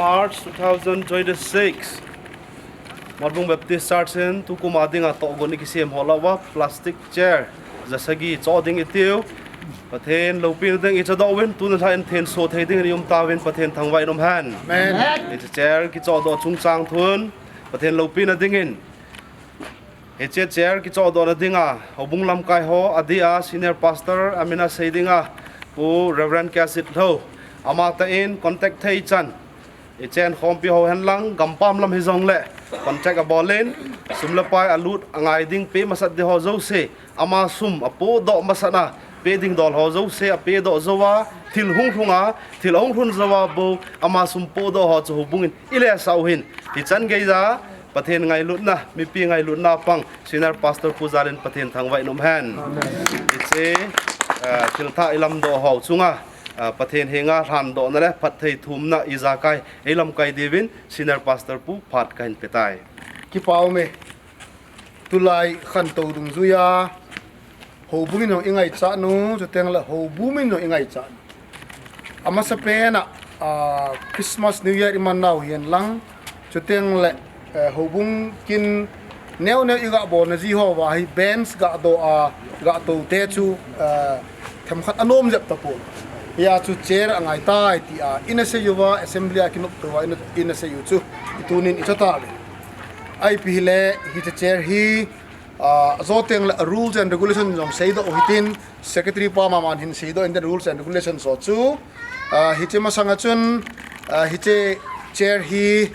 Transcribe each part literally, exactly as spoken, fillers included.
March two thousand twenty-six. Matbung Baptist Church in tukum a dinga tohgon ikisem ho lah uva plastic chair jasagi cho ding itiu. Pathen loupina ding ichadoh uvin, tuni lha in thenso thei dingin i um tauvin Pathen thangvah in um hen. Amen. Hiche chair kichodoh chungchang thun Pathen loupina dingin hiche chair kichodohna dinga houbung lamkai ho, adeh a Senior Pastor amin a sei dinga Pu Reverend Kiasit Lhou, amatah in contact thei chan ichen khompi ho hen lang, gampam lam hijongle contact abol in, sum le pai alut angai ding pe masat ding ho jouse, ama sum apohdoh masat a pe ding dol ho jouse apedoh jou a, thil hung lhung a, thil ahung lhun jou a bou ama sum pohdoh ho chu houbung in ilesah u hin, hichan geija Pathen ngailutna, mipi ngailutna pang Senior Pastor Pu Jal in Pathen thangvah in um hen. Hiche, ah, thil thah ilamdoh ho chunga, ah, Pathen henga lhandohna le phatthei thumna ijakai eilamkai diuvin Senior Pastor Pu phat kahin petai. Kipa ume. Tulai khantou dungjuia houbung in jong ingaichat u, chuteng le houbung in jong ingaichat u. Amasapen a, ah, Christmas, New Year iman nau hihen lang, chuteng le, eh, houbung kin neo neo igah bolna ji ho uva hi bands gah doh a, gah tou te chu, eh, themkhat anom jep tapon. Hia chu chair angaitai tia ina sei uva, assembly a kinop tou a ina, ina sei u chu itunin ichotauve. Ipi hile hiche chair hi, ah, ajo teng le rules and regulation jong seidoh u hitin, secretary pa maman hin seidoh in den rules and regulations ho chu, ah, hiche masanga chun, ah, hiche chair hi,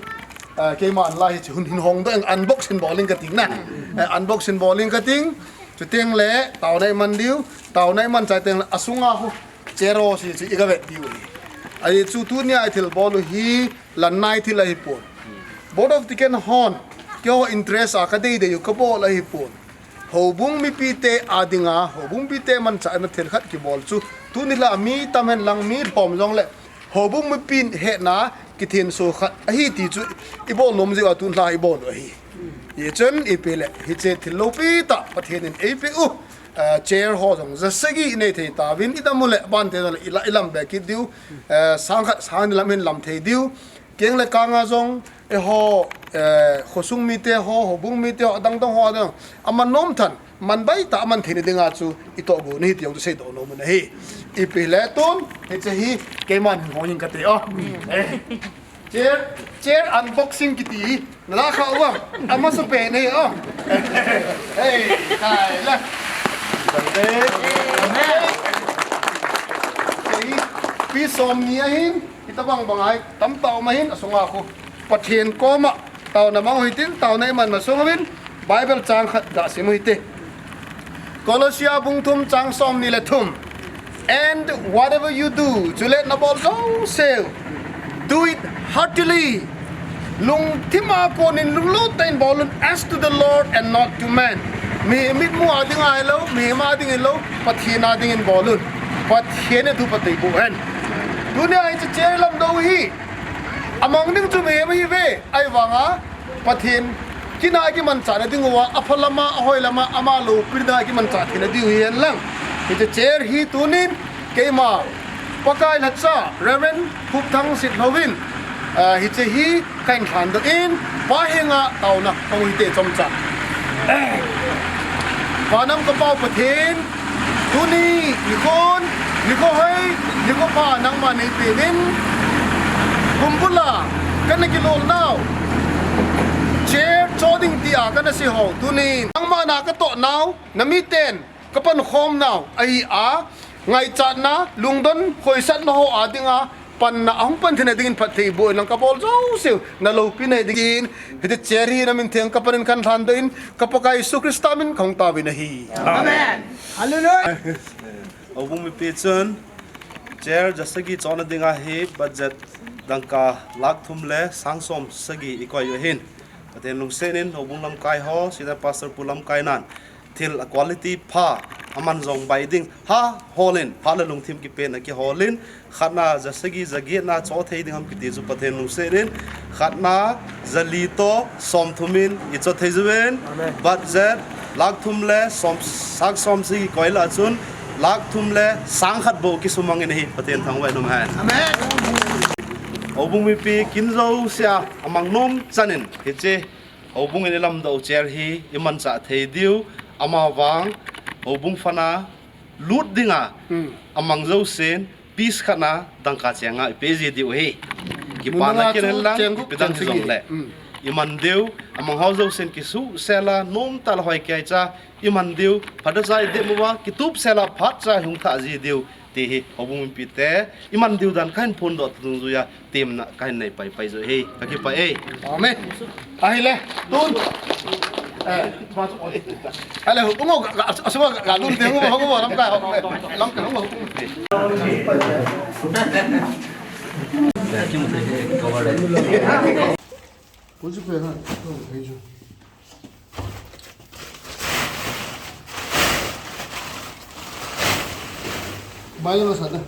ah, keiman la hiche hun hin hongdoh in unboxing bol in kati na. Eh, unboxing bol in kating, chuteng le taona iman diu, taona iman chai teng le asunga hu chair ho si chu iga vet diu ahi. Ahi chu tunia ithilbol u hi, Lannai thil ahipon. Board of Deacon hon, keiho interest a kadeidei u kabol ahipon. Houbung mipite a dinga, houbung mipite manchahna thil khat kibol chu, tuni lha mi tam hen lang mi lhom jongle, houbung mipin hetna kithenso khat ahi ti chu ibol nom jeh uva tun lha ibol u ahi. Hichun ipi le, hiche thil loupi tah Pathen in eipeh u, eh, chair ho jong jasagi inei thei tauvin, idam u le, bante jong le, ila, ilam be kit diu, eh, sang khat, sang ni lam hin lam thei diu, Keng le kang a jong, eiho, eh, khosung mite ho, houbung mite ho, adang dang ho, adang, aman nom than, man baitah a man theina dinga chu itohgon u ahi ti jong chu seidoh nom u ahi. Ipi le tun, hiche hi, keiman hin hong in kati o. Eh, chair, chair unboxing kiti hi, nala kha uva, amasapen ahi o. Hei, kai la. Bante. Hei. Pi somni ahin, Hitabang bang ahi, tamtah um ahin, asunga khu Pathen koma taona mang u hitin, taona iman masang uvin, Bible chang khat gasim u hite. Colossia bung thum chang somni le thum. And whatever you do, chule nabol jouseu, do it heartily. Lungthim a konin lunglut tah in bol un, as to the Lord and not to man. Mihem mitmu a ding ahilou, mihem a ding hilou, Pathen a dingin bol un. Pathen in thupha eiboh hen. Tunia hiche chair lamdoh u hi amang ding chu mihem ahiuve, ahivanga Pathen kin a kimanchah na diuva, apha lama, ahoi lama, ama loupina a kimanchah theina diu hihen lang. Hiche chair hi tunin keima Pakai lhacha Reverend Phupthang Sitlhou in, ah, hiche hi kahin lhandoh in, Pa henga taona mang u hite chomcha. Pa nam ka Pau Pathen, tuni nikhon, nikho hoi, nikho pha nangma neipeuvin, kum bul a kana kilolnau, chair cho ding tia kana sei ho, tunin nangma na katoh nau, namiten kapankhom nau ahi a, ngaichatna, lungdon, khoisatna ho a dinga panna ahung pan theina dingin phatthei boh in lang kabol jouseu naloupina dingin, hiche chair hi namin theng kapan in kahin lhandoh in, ka Pakai Jesu Christa min kahung taovin ahi. Amen. Hallelujah. Houbung mipi chun chair jasagi chona dinga hi budget dangka lakh thum le sang som sagi ikoi u ahin. Pathen lungset in houbung lamkai ho, Senior Pastor pu lamkai nan, thil a quality pha, aman jong bai ding, ha, holin, phat le lungthim kipen a kiholin, khatna jasagi, jagetna cho thei ding ham kiti chu Pathen lungset in, khatna jali toh somthum in icho thei uvin, Amen. Budget lakh thum le som, sang som sagi koi lah chun, lakh thum le sang khat bou kisumang in ahi, Pathen thangvah in um hen. Amen. Houbung mipi kin jouse a amang nom chanin hiche houbung in ilamdoh u chair hi imanchah thei diu, amavang houbung fund a lut dinga amang jousen piece khat na dangka cheng nga ipe ji diu ahi. Kipana kin henlang, ipi dang hijongle iman diu, amang ho jousen kisuhsel a nomtah le hoi kei cha iman diu, phatcha idem uva kitupsel a phatcha hung thah ji diu, ti hi houbung mipite iman diu dan kahin phondoh dungjuia temna kahin nei paipai joh ahi. Kakipah e. Amen. Ahile, tun. Ahile, houbung ho, asunga galum te, houbung ho, lamkai ho, lamkai ho. Baila masa da.